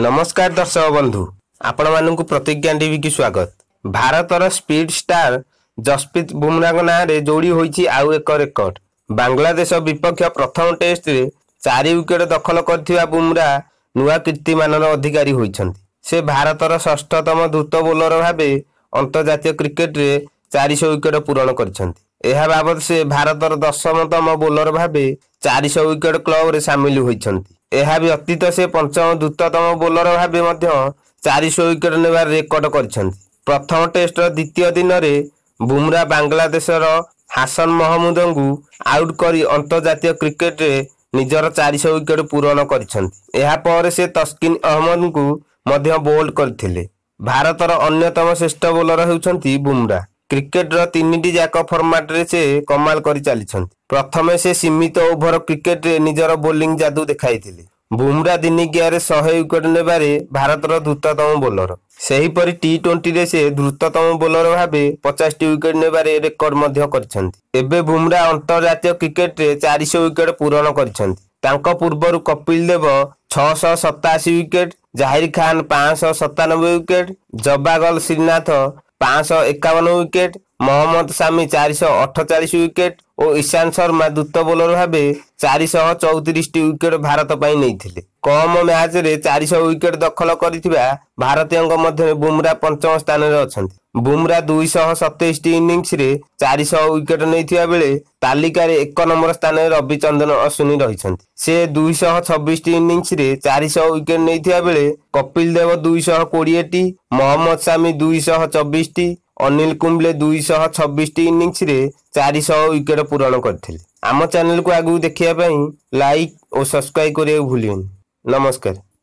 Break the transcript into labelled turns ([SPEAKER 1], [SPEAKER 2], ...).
[SPEAKER 1] ନମସ୍କାର ଦର୍ଶକ ବନ୍ଧୁ, ଆପଣମାନଙ୍କୁ ପ୍ରତିଜ୍ଞା ଟିଭିକି ସ୍ୱାଗତ। ଭାରତର ସ୍ପିଡ୍ ଷ୍ଟାର ଜସପ୍ରୀତ ବୁମରାଙ୍କ ନାଁରେ ଯୋଡ଼ି ହୋଇଛି ଆଉ ଏକ ରେକର୍ଡ। ବାଂଲାଦେଶ ବିପକ୍ଷ ପ୍ରଥମ ଟେଷ୍ଟରେ 4 ୱିକେଟ ଦଖଲ କରିଥିବା ବୁମରା ନୂଆ କୀର୍ତ୍ତିମାନର ଅଧିକାରୀ ହୋଇଛନ୍ତି। ସେ ଭାରତର ଷଷ୍ଠତମ ଦ୍ରୁତ ବୋଲର ଭାବେ ଅନ୍ତର୍ଜାତୀୟ କ୍ରିକେଟରେ 400 ୱିକେଟ ପୂରଣ କରିଛନ୍ତି। ଏହା ବାବଦ ସେ ଭାରତର 10ତମ ବୋଲର ଭାବେ 400 ୱିକେଟ କ୍ଲବରେ ସାମିଲ ହୋଇଛନ୍ତି। ଏହା ବ୍ୟତୀତ ସେ ପଞ୍ଚମ ଦ୍ରୁତତମ ବୋଲର ଭାବେ ମଧ୍ୟ 400 ୱିକେଟ ନେବାର ରେକର୍ଡ କରିଛନ୍ତି। ପ୍ରଥମ ଟେଷ୍ଟର ଦ୍ୱିତୀୟ ଦିନରେ ବୁମରା ବାଂଲାଦେଶର ହାସନ ମହମୁଦଙ୍କୁ ଆଉଟ କରି ଅନ୍ତର୍ଜାତୀୟ କ୍ରିକେଟରେ ନିଜର 400 ୱିକେଟ ପୂରଣ କରିଛନ୍ତି। ଏହାପରେ ସେ ତସ୍କିନ ଅହମ୍ମଦଙ୍କୁ ମଧ୍ୟ ବୋଲ୍ଡ କରିଥିଲେ। ଭାରତର ଅନ୍ୟତମ ଶ୍ରେଷ୍ଠ ବୋଲର ହେଉଛନ୍ତି ବୁମରା। କ୍ରିକେଟର ତିନିଟି ଯାକ ଫର୍ମାଟରେ ସେ କମାଲ କରି ଚାଲିଛନ୍ତି। ପ୍ରଥମେ ସେ ସୀମିତ ଓଭର କ୍ରିକେଟରେ ନିଜର ବୋଲିଂ ଯାଦୁ ଦେଖାଇଥିଲେ। ବୁମରା ଦିନିକିଆରେ 100 ୱିକେଟ ନେବାରେ ଭାରତର ଦ୍ରୁତତମ ବୋଲର। ସେହିପରି ଟି-20ରେ ସେ ଦ୍ରୁତତମ ବୋଲର ଭାବେ 50ଟି ୱିକେଟ ନେବାରେ ରେକର୍ଡ ମଧ୍ୟ କରିଛନ୍ତି। ଏବେ ବୁମରା ଅନ୍ତର୍ଜାତୀୟ କ୍ରିକେଟରେ 400 ୱିକେଟ ପୂରଣ କରିଛନ୍ତି। ତାଙ୍କ ପୂର୍ବରୁ Kapil Dev 687 wicket, Zaheer Khan 597 wicket, Javagal Srinath 551 wicket, Mohammed Shami 448 wicket ଓ ଇଶାନ୍ତ ଶର୍ମା ଦ୍ରୁତ ବୋଲର ଭାବେ 434ଟି ୱିକେଟ ଭାରତ ପାଇଁ ନେଇଥିଲେ। କମ ମ୍ୟାଚରେ 400 ୱିକେଟ ଦଖଲ କରିଥିବା ଭାରତୀୟଙ୍କ ମଧ୍ୟରେ ବୁମରା ପଞ୍ଚମ ସ୍ଥାନରେ ଅଛନ୍ତି। ବୁମରା 227ଟି ଇନିଂସରେ 400 ୱିକେଟ ନେଇଥିବା ବେଳେ ତାଲିକାରେ 1 ନମ୍ବର ସ୍ଥାନରେ ରବିଚନ୍ଦ୍ରନ ଅଶ୍ୱିନୀ ରହିଛନ୍ତି। ସେ 226ଟି ଇନିଂସରେ 400 ୱିକେଟ ନେଇଥିବା ବେଳେ କପିଲ ଦେବ 220ଟି, ମହମ୍ମଦ ସାମି 224ଟି, ଅନିଲ କୁମ୍ବଲେ 226ଟି ଇନିଂସରେ 400 ୱିକେଟ ପୂରଣ କରିଥିଲେ। ଆମ ଚ୍ୟାନେଲକୁ ଆଗକୁ ଦେଖିବା ପାଇଁ ଲାଇକ୍ ଓ ସବସ୍କ୍ରାଇବ କରିବାକୁ ଭୁଲିବେନି। ନମସ୍କାର।